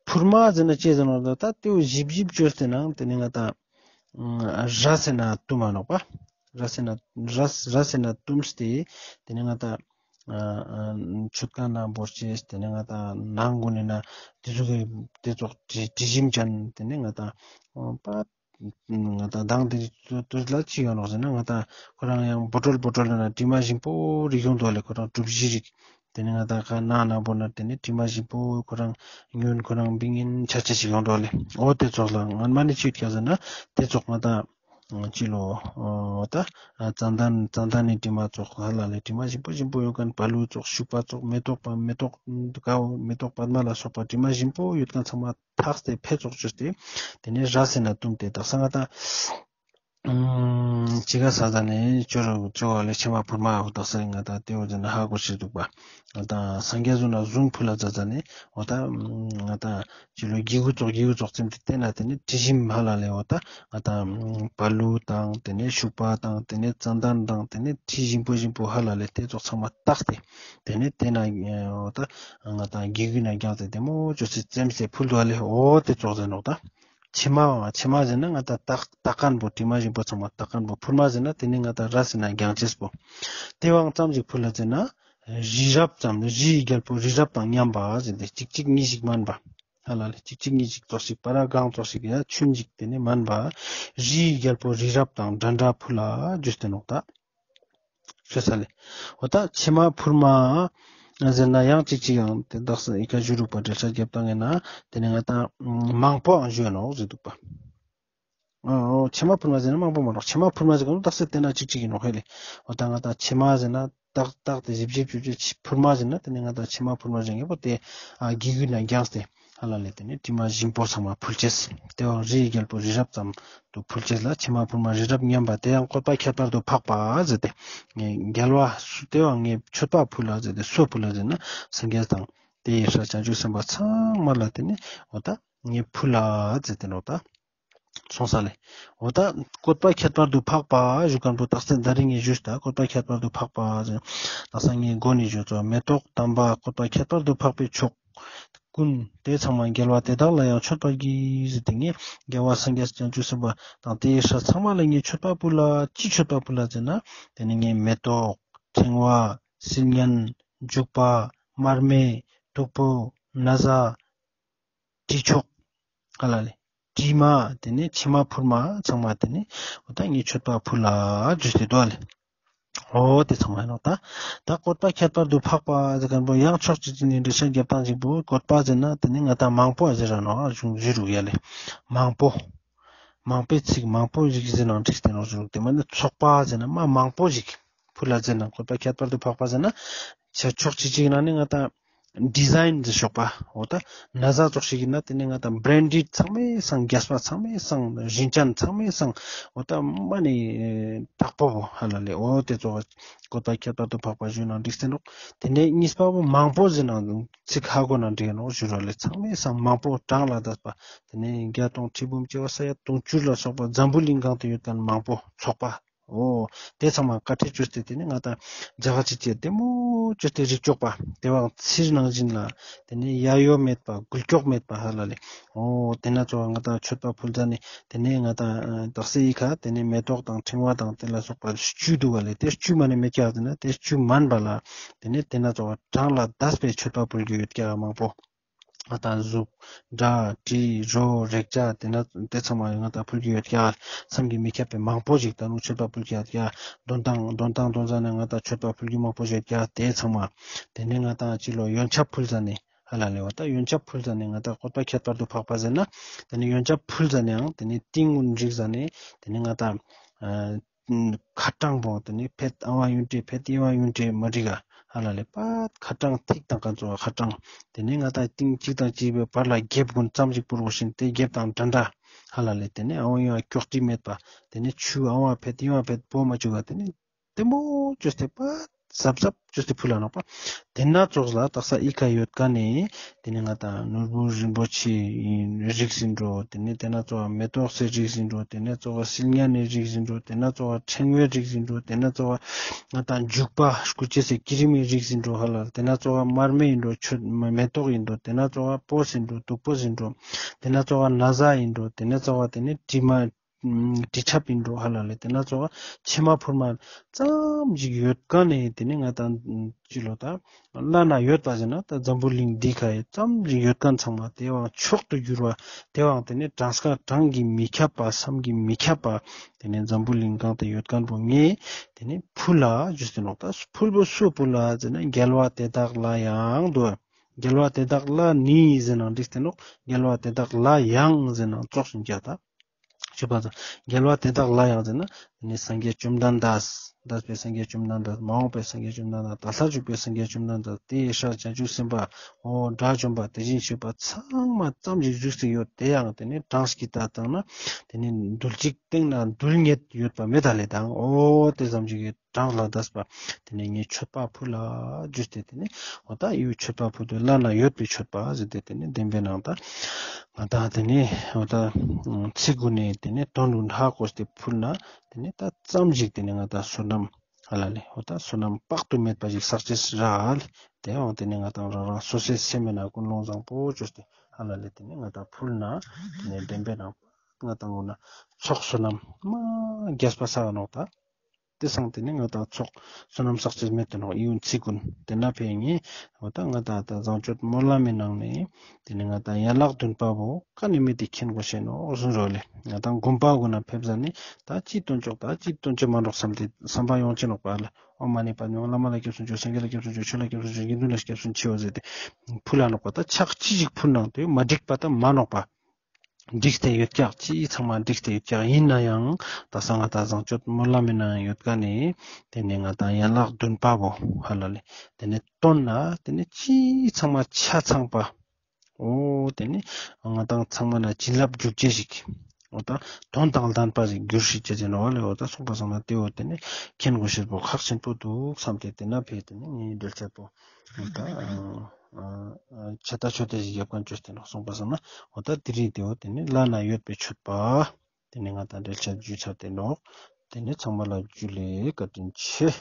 ཕུར་མ་ཟེར་ན་ཅི་ཟེར་ནོག་ད། ད་དེ་བོ་ཞིབ་ཞིབ་ཅོས་ཏེ་ནང་དེ་ནས་ང་དང་ར་ཟེར་ན་བཏུམ་མ་ནོག་པ། ར་ཟེར་ན་ར་ར་ཟེར་ན་བཏུམས་ཏེ་དེ་ནས་ང་དང་མཆོད་ཁང་ན་བོར་ཅེས། དེ་ནས་ང་དང་ནང་གུན་ནི་ན་དེ་ཟུག་གི་དེ་ཙོགས་དྲི་དྲི་ཞིམ་ཅན། དེ་ནས་ང་དང་པ་ང་དང་མདང་དེ་དུས་ལ་ཅི་ཡོང་ནོག་ཟེར་ན་ང་དང་ཁོ་རང་ཡང་བོ་ཊོལ་བོ་ཊོལ་ན་དྲི་མ་ཞིམ་པོ་རིག་ཡོང་དོ་ལེ། ཁོ་རང་གྲུ་བཞི་རིག། དེ་ནས་ང་དང་ཁ་ནང་ན་བོར་ན་དེ་ནས་དྲི་མ་ཞིམ་པོ་ཁོ་རང་ཉོན་ཁོ་རང་བིང་ཡིན་ཆ་ཆ་ཞིག་ཡོང་དོ་ལེ། འོ་དེ་ཙོགས་ལ་སྔན་མ་ནས་ཅི་ཡོད་ཀྱག་ཟེར་ན་དེ་ཙོགས་ང་དང་ཅི་ལོ། འོ་ད་ཙན་དན་ཙན་དན་ནི་དྲི་མ་ཙོགས་ཧ་ལ་ལེ། དྲི་མ་ཞིམ་པོ་ཞིམ་པོ་ཡོད་ཁན་བ་ལུ་ཙོགས་ཤུག་པ་ཙོགས་མེ་ཏོག་པ་མེ་ཏོག་ཀ་བོ་མེ་ཏོག་པདྨ་ལ་སོགས་པ་དྲི་མ་ཞིམ་པོ་ཡོད་ཁན་ཚང་མ་བཏགས་ཏེ་ཕེ་ཙོགས་ཅོས་ཏེ་དེ་ནས་ར་ཟེར་ན་བཏུམས་ཏེ་དག་ས་ང་དང་ཅི་ག་ས་ཟ་ནས་ཅོ་རོགས་ཅོ་བ་ལེ། ཕྱེ་མ་ཕུར་མ་འོ་དག་ས་ང་དང་དེ་འོ་ཟེར་ན་ཧ་གོ་ཤེས་འདུག་པ། ང་དང་སངས་རྒྱས་ཟུག་ན་གཟུངས་ཕུལ་ལ་ཟ་ཟ་ནས་འོ་ད་ང་དང་ཅི་ལོ་གི་གུ་ཙོགས་གི་གུ་ཙོགས་ཙམ་དེ་བལྟས་ན་དེ་ནས་དྲི་ཞིམ་ཧ་ལ་ལེ། འོ་ད་ང་དང་བ་ལུ་དང་དེ་ནས་ཤུག་པ་དང་དེ་ནས་ཙན་དན་དང་དེ་ནས་དྲི་ཞིམ་པོ་ཞིམ་པོ་ཧ་ལ་ལེ་དེ་ཙོགས་ཚང་མ་བཏགས་ཏེ་དེ་ནས་དེ་ན་འོ་ད་ང་དང་གི་གུ་ན་རྒྱང་ཏེ་དེ་མོ་ཅོས་ཏེ་ཙེམ་སེ་ཕུལ་དུག་ལེ། འོ་དེ་ཙོགས་ཟེར་ནོག་ད། ཕྱེ་མ་བ་ཕྱེ་མ་ཟེར་ན་ང་དང་བཏགས་བཏགས་ཁན་བོ་དྲི་མ་ཞིམ་པོ་ཚང་མ་བཏགས་ཁན་བོ། ཕུར་མ་ཟེར་ན་དེ་ནི་ང་དང་ར་ཟེར་ན་རྒྱང་ཅེས་པོ། དེ་བང་ཙམ་ཞིག་ཕུལ་ལ་ཟེར་ན་རི་རབ་ཙམ་རིའི་རྒྱལ་པོ་རི་རབ་དང་མཉམ་པ་ཟེར་ཏེ་གཅིག་གཅིག་གཉིས་ཤིག་མན་པ། ཧ་ལ་ལེ་གཅིག་གཅིག་གཉིས་ཤིག་ཙོགས་ཤིག་པ་ར་གང་ཙོགས་ཤིག་ཡ་ཆུན་ཞིག་དེ་ནི་མན་པ། རིའི་རྒྱལ་པོ་རི་རབ་དང་འདྲ་འདྲ་ཕུལ་ལ་ཞུས་ཏེ་ནོག་ད། ཤོད་ས་ལེ། འོ་ད་ཕྱེ་མ་ཕུར་མ། ཟེར་ན་ཡང་ཅིག་ཅིག་ཡང་དེ་དག་ས་ཨི་ཁ་ཞུ་རུག་པ་འགྲེལ་བཤད་རྒྱབ་སྟངས་ཡིན་ན་དེ་ནི་ང་ཏང་མང་པོའང་ཞུ་ནོག་ཟེར་འདུག་པ། ཨོ་ཕྱེ་མ་ཕུར་མ་ཟེར་ན་མང་པོ་མ་ནོག། ཕྱེ་མ་ཕུར་མ་ཟེར་གོ་ནོ་དག་ས་དེ་ན་ཅིག་ཅིག་ཡིན་ནོག་ཧེ་ལེ། འོ་ད་ང་ཏང་ཕྱེ་མ་ཟེར་ན་ཏག་ཏག་དེ་ཞིབ་ཞིབ་ཞིབ་ཞིབ་ཕུར་མ་ཟེར་ན་དེ་ནི་ང་ཏང་ཕྱེ་མ་ཕུར་མ་ཟེར་ངེས་པོ་དེ་ཨ་གི་གུ་ན་རྒྱངས་ཏེ་ཧ་ལ་ལེ་དེ་ནི་དྲི་མ་ཞིམ་པོ་ཚང་མ་ཕུལ་ཅེས། དེ་བང་རིའི་རྒྱལ་པོ་རི་རབ་ཙམ་དུ་ཕུལ་ཅེས་ལ་ཕྱེ་མ་ཕུར་མ་རི་རབ་མཉམ་པ་དེ་ཡང་བཀོད་པ་ཁྱད་པར་དུ་འཕགས་པ་ཟེར་ཏེ། ངས་རྒྱལ་བ་སུ་དེ་བང་ངས་མཆོད་པ་ཕུལ་ལ་ཟེར་ཏེ་སུ་ཕུལ་ལ་ཟེར་ན་སངས་རྒྱས་དང་དེ་ཡི་སྲས་བྱང་ཆུབ་སེམས་དཔའ་ཚང་མ་ལ་དེ་ནི་འོ་ད་ངས་ཕུལ་ལ་ཟེར་ཏེ་ནོ་ད། སོང་ས་ལེ། འོ་ད་བཀོད་པ་ཁྱད་པར་དུ་འཕགས་པ་ཞུ་མཁན་པོ་དག་ས་ད་རིང་ངས་ཞུས་ད་བཀོད་པ་ཁྱད་པར་དུ་འཕགས་པ་ཟེར། དག་ས་ངས་མགོ་ནས་ཞུས་ཚོ་མེ་ཏོག་དམ་པ་བཀོད་པ་ཁྱད་པར་དུ་འཕགས་པའི་མཆོག་ཀུན་དེ་ཚང་མ་རྒྱལ་བ་དེ་དག་ལ་ཡང་མཆོད་པར་བགྱི་ཟེར་ཏེ་ངས་རྒྱལ་བ་སངས་རྒྱས་བྱང་ཆུབ་སེམས་དཔའ་དང་དེའི་སྲས་ཚང་མ་ལ་ངས་མཆོད་པ་ཕུལ་ལ་ཅི་མཆོད་པ་ཕུལ་ལ་ཟེར་ན་དེ་ནི་ངས་མེ་ཏོག་ཕྲེང་བ་སིལ་སྙན་བྱུག་པ་མར་མེ་བདུག་སྤོས་ན་བཟའ་དྲི་མཆོག་ཧ་ལ་ལེ། དྲི་མ་དེ་ནི་ཕྱེ་མ་ཕུར་མ་ཚང་མ་དེ་ནི་འོ་ད་ངས་མཆོད་པ་ཕུལ་ལ་ཞུས་ཏེ་འདུག་ལེ། འོ་དེ་ཚང་མ་ཡིན་ནོག་ད། ད་བཀོད་པ་ཁྱད་པར་དུ་འཕགས་པ་ཟེར་མཁན་པོ་ཡང་ཕྱོགས་གཅིག་ནས་འགྲེལ་བཤད་རྒྱབ་སྟངས་གཅིག་པོ་བཀོད་པ་ཟེར་ན་དེ་ནི་ང་ཏང་མང་པོ་ཟེར་ར་ནོག་ཞུ་རུག་ཡ་ལེ། མང་པོ། མང་པོའི་ཚིག་མང་པོ་ཞིག་ཟེར་ནང་འགྲིག་སྟེ་ནོག་ཞུ་རུག་དེ་མ་ནི་ཚོགས་པ་ཟེར་ན་མ་མང་པོ་ཞིག་ཕུལ་ལ་ཟེར་ན་བཀོད་པ་ཁྱད་པར་དུ་འཕགས་པ་ཟེར་ན་ཆ་ཕྱོགས་གཅིག་གཅིག་ནང་ནི་ང་ཏང་ཌི་ཛའིན་ཟེར་ཤོག་པ། འོ་ད་ན་བཟའ་ཙོགས་ཤིག་ཡིན་ན་དེ་ནི་ང་ཏང་བྲེན་ཌེཌ་ཚང་མའི་སང་རྒྱལ་ས་ཚང་མའི་སང་རིན་ཅན་ཚང་མའི་སང་འོ་ད་མ་ནི་དག་པོ་བོ་ཧ་ལ་ལེ། འོ་དེ་ཙོགས་བཀོད་པ་ཁྱད་པར་དུ་འཕགས་པ་ཞུ་ནང་འགྲིག་སྟེ་ནོག་དེ་ནས་གཉིས་པ་བོ་མང་པོ་ཟེར་ནང་ཚིག་ཧ་གོ་ནང་འགྲིག་ནོག་ཞུ་ར་ལེ། ཚང་མའི་སང་མང་པོ་གྲངས་ལས་འདས་པ་དེ་ནས་བརྒྱ་སྟོང་ཁྲི་འབུམ་བྱེ་བ་ས་ཡ་དུང་ཕྱུར་ལ་སོགས་པ་འཛམ་བུ་གླིང་གང་དུ་ཡོད་མཁན་མང་པོ་ཚོགས་པ། འོ། དེ་ཚང་མ་བཀའ་ཁྲིད་བཅོས་ཏེ་དེ་ནི་ང་ཏང་རྒྱ་གར་ཅིག་ཅེ་བདེ་མོ་བཅོས་ཏེ་རིག་ཅོག་པ། དེ་བང་ཚིར་ནང་བཞིན་ལ་དེ་ནི་ཡ་ཡོ་མེད་པ་འགུལ་སྐྱོག་མེད་པ་ཧ་ལ་ལེ། འོ། དེ་ན་ཙོགས་ང་ཏང་མཆོད་པ་ཕུལ་ཟ་ནི་དེ་ནི་ང་ཏང་དག་ས་ཡི་ཁ་དེ་ནི་མེ་ཏོག་དང་ཕྲེང་བ་དང་དེ་ལ་སོགས་པ་བཅུ་འདུག་ག་ལེ། དེ་བཅུ་མ་ནི་མེད་ཀྱག་ཟེར་ན་དེ་བཅུ་མན་པ་ལ་དེ་ནི་དེ་ན་ཙོགས་གྲངས་ལས་འདས་པའི་མཆོད་པ་ཕུལ་རྒྱུ་ཡོད་ཀྱག་མང་པོ། ང་ཏང་གཟུགས་སྒྲ་དྲི་རོ་རེག་བྱ་དེ་ན་དེ་ཚང་མ་ང་ཏང་ཕུལ་རྒྱུ་ཡོད་ཀྱག་བསམ་གྱིས་མི་ཁྱབ་པའི་མང་པོ་ཞིག་ད་རུང་མཆོད་པ་ཕུལ་རྒྱུ་ཡོད་ཀྱག་འདོན་སྟངས་འདོན་སྟངས་འདོན་ཟ་ནས་ང་ཏང་མཆོད་པ་ཕུལ་རྒྱུ་མང་པོ་ཞིག་ཡོད་ཀྱག་དེ་ཚང་མ་དེ་ནས་ང་ཏང་ཅི་ལོ་ཡོན་ཆབ་ཕུལ་ཟ་ནས་ཧ་ལ་ལེ་བ་ད་ཡོན་ཆབ་ཕུལ་ཟ་ནས་ང་ཏང་བཀོད་པ་ཁྱད་པར་དུ་འཕགས་པ་ཟེར་ན་དེ་ནས་ཡོན་ཆབ་ཕུལ་ཟ་ནས་ཡང་དེ་ནས་ཏིང་ངུན་རིག་ཟ་ནས་དེ་ནས་ང་ཏང་ཁ་གྲངས་པོ་དེ་ནི་ཕེད་ཨ་བ་ཡུན་ཏེ་ཕེད་ཨི་བ་ཡུན་ཏེ་མ་འགྲིག་ག་ཧ་ལ་ལེ། པད་ཁ་གྲངས་ཐིག་དང་ཀ་ཙོགས་ཁ་གྲངས་དེ་ནི་ང་ཏང་ཏིང་གཅིག་དང་གཅིག་པའི་བར་ལ་གེབ་གུན་ཙམ་ཞིག་པུར་བོ་ཤིན་ཏེ་གེབ་དང་འདྲ་འདྲ་ཧ་ལ་ལེ། དེ་ནི་ཨ་བ་ཡུན་ཨ་ཀྱོག་ཏི་མེད་པ་དེ་ནི་ཆུ་ཨ་བ་ཕེད་ཨི་བ་ཕེད་པོ་མ་བཅུག་ག་དེ་ནི་དེ་མོ་བཅོས་ཏེ་པད་ཟབ་ཟབ་བཅོས་ཏེ་ཕུལ་ལ་ནོག་པ། དེ་ན་ཙོགས་ལ་དག་ས་ཨི་ཁ་ཡོད་ཀ་ནི་དེ་ནི་ང་ཏང་ནོར་བུ་རིན་པོ་ཆེའི་རིགས་ཟིན་འགྲོ། དེ་ནི་དེ་ན་ཙོགས་མེ་ཏོག་སེ་རིགས་ཟིན་འགྲོ། དེ་ནི་ཙོགས་སིལ་སྙན་ནི་རིགས་ཟིན་འགྲོ། དེ་ན་ཙོགས་ཕྲེང་བའི་རིགས་ཟིན་འགྲོ། དེ་ན་ཙོགས་ང་ཏང་བྱུག་པ་སྐུ་ཅེས་སི་ཀི་རིམ་མི་རིགས་ཟིན་འགྲོ་ཧ་ལ། དེ་ན་ཙོགས་མར་མེ་ཡིན་འགྲོ། ཆུ་མེ་ཏོག་ཡིན་འགྲོ། དེ་ན་ཙོགས་སྤོས་ཡིན་འགྲོ། བདུག་སྤོས་ཡིན་འགྲོ། དེ་ན་ཙོགས་ན་བཟའ་ཡིན་འགྲོ། དེ་ན་ཙོགས་དེ་ནི་དྲི་མ་དྲི་ཆབ་ཡིན་འགྲོ་ཧ་ལ་ལེ། དེ་ན་ཙོགས་ཕྱེ་མ་ཕུར་མ་ཙམ་ཞིག་ཡོད་ཀ་ནས་དེ་ནི་ང་ཏང་ཅི་ལོ་ད་བླ་ན་ཡོད་པ་ཟེར་ན་ད་འཛམ་བུ་གླིང་འདི་ཁ་ཡི་ཙམ་ཞིག་ཡོད་ཀ་ཚང་མ་དེ་བང་མཆོག་ཏུ་གྱུར་བ་དེ་བང་དེ་ནི་གྲངས་ཀ་གྲངས་ཀྱིས་མི་ཁྱབ་པ་བསམ་གྱིས་མི་ཁྱབ་པ་དེ་ནི་འཛམ་བུ་གླིང་གང་དུ་ཡོད་ཀ་བོ་ངས་དེ་ནི་ཕུལ་ལ་ཞུས་ཏེ་ནོག་ད་ཕུལ་བོ་སུ་ཕུལ་ལ་ཟེར་ན་རྒྱལ་བ་དེ་དག་ལ་ཡང་དུ་རྒྱལ་བ་དེ་དག་ལ་ནི་ཟེར་ནང་འགྲིག་སྟེ་ནོག་རྒྱལ་བ་དེ་དག་ལ་ཡང་ཟེར་ནང་ཙོགས་ཤིག་ཀྱག་ད། ཞུ་བ་ཙམ། རྒྱལ་བ་དེ་དག་ལ་ཡང་ཟེར་ན། དེ་ནི་སངས་རྒྱས་བཅོམ་ལྡན་འདས། འདས་པའི་སངས་རྒྱས་བཅོམ་ལྡན་འདས། མ་འོངས་པའི་སངས་རྒྱས་བཅོམ་ལྡན་འདས། ད་ལྟར་བཞུགས་པའི་སངས་རྒྱས་བཅོམ་ལྡན་འདས། དེའི་སྲས་བྱང་ཆུབ་སེམས་དཔའ། འོ་དགྲ་བཅོམ་པ། དེ་བཞིན་གཤེགས་པ་ཚང་མ་ཙམ་ཞིག་བཞུགས་སུ་ཡོད་དེ་ཡང་དེ་ནི་གྲངས་ཀྱིས་ད་བཏང་ན། དེ་ནི་རྡུལ་གཅིག་སྟེང་ན་རྡུལ་སྙེད་ཡོད་པ་མེད་ད་ལེ་དང་། འོ་དེ་ཙམ་ཞིག་གི་གྲངས་ལས་འདས་པ། དེ་ནས་ངས་མཆོད་པ་ཕུལ་ལ་ཞུས་ཏེ་དེ་ནས་འོ་ད་ཡུལ་མཆོད་པ་ཕུལ་དུས་བླ་ན་ཡོད་པའི་མཆོད་པ་ཟེར་ཏེ་དེ་ནས་བདེན་པའི་ནང་ད་ང་ད་དེ་ནས་འོ་ད་ཚིག་གུན་ནས་དེ་ནས་དོན་གུན་ཧ་གོ་སྟེ་ཕུལ་ན་དེ་ནས་ད་ཙམ་ཞིག་དེ་ནས་ང་ད་བསོད་ནམས་ཧ་ལ་ལེ་འོ་ད་བསོད་ནམས་དཔག་ཏུ་མེད་པ་ཞིག་བསགས་ཅེས་རག་ལེ། དེ་འོ་དེ་ནས་ང་ད་རང་རང་སོ་སོའི་སེམས་ནང་ཀུན་སློང་བཟང་པོ་བཅོས་ཏེ་ཧ་ལ་ལེ་དེ་ནས་ང་ད་ཕུལ་ན་དེ་ནས་བདེན་པའི་ནང་ང་ད་འོ་ན་ཚོགས་བསོད་ནམས་མ་རྒྱས་པ་བསགས་ནོག་ད། དེ་སང་དེ་ནི་ང་དང་ཚོགས་བསོད་ནམས་བསགས་ཅེས་མེད་དེ་ནོག་ཡིད་འོང་ཚིག་ཀུན་དེ་ན་ཕེ་ངེ་འོ་ད་ང་དང་ད་བཟང་སྤྱོད་སྨོན་ལམ་མི་ནང་ནས་དེ་ནི་ང་དང་ཡན་ལག་བདུན་པ་བོ་ཀ་ནི་མེད་དེ་མཁྱེན་དགོས་ཤེས་ནོག་འོ་ཟུན་རོ་ལེ། ང་དང་དགོན་པ་གུན་ན་ཕེབས་ཟ་ནི་ད་ཅི་སྟོན་ཆོག་ད་ཅི་སྟོན་ཆོག་མ་ནོག་བསམ་དེ་བསམ་པ་ཡོང་ཅེས་ནོག་པ་ལ། ཨོཾ་མ་ཎི་པདྨེ་ཧཱུྃ། བླ་མ་ལ་སྐྱབས་སུ་མཆིའོ། སངས་རྒྱས་ལ་སྐྱབས་སུ་མཆིའོ། ཆོས་ལ་སྐྱབས་སུ་མཆིའོ། དགེ་འདུན་ལ་སྐྱབས་སུ་མཆིའོ་ཟེར་ཏེ་ཕུལ་ལ་ནོག་པ། ད་ཕྱག་ཅི་ཞིག་ཕུལ་ནང་དེ་མ་འགྲིག་པ་ད་མ་ནོག་པ། འགྲིག་སྟེ་ཡོད་ཀྱག་ཅི་ཚང་མ་འགྲིག་སྟེ་ཡོད་ཀྱག་ཡིན་ན་ཡང་ད་སང་ང་དང་བཟང་སྤྱོད་སྨོན་ལམ་མི་ནང་ཡོད་ཀ་ནི་དེ་ནི་ང་དང་ཡན་ལག་བདུན་པ་བོ་ཧ་ལ་ལེ། དེ་ནི་བཏོན་ན་དེ་ནི་ཅི་ཚང་མ་ཆ་ཚང་པ། འོ་དེ་ནི་ང་དང་ཚང་མ་ན་བྱིན་རླབས་འཇུག་ཅེས་ཞིག་འོ་ད་དོན་དང་ལྡན་པ་ཞིག་འགྱུར་ཤེས་ཅེས་ཟེར་ནོག་ལེ། འོ་ད་སོང་པ་སང་ན་དེ་འོ་དེ་ནི་མཁྱེན་དགོས་ཤེས་པོ་ཁག་ཆེན་པོ་འདུག་བསམ་སྟེ་དེ་ན་ཕེ་དེ་ནི་ངའི་འགྲེལ་བཤད་པོ་འོ་ད་ཆ་ད་ཆོས་དེ་ཞིག་རྒྱབ་ཁན་བཅོས་ཏེ་ནོག་སོང་པ་སང་ན་འོ་ད་དེ་རིང་དེ་འོ་དེ་ནི་བླ་ན་ཡོད་པའི་མཆོད་པ། དེ་ནི་ང་དང་འགྲེལ་བཤད་བརྒྱུད་ཚར་ཏེ་ནོག་དེ་ནི་ཚང་མ་ལ་ཇུ་ལེ་བཀའ་དྲིན་ཆེ།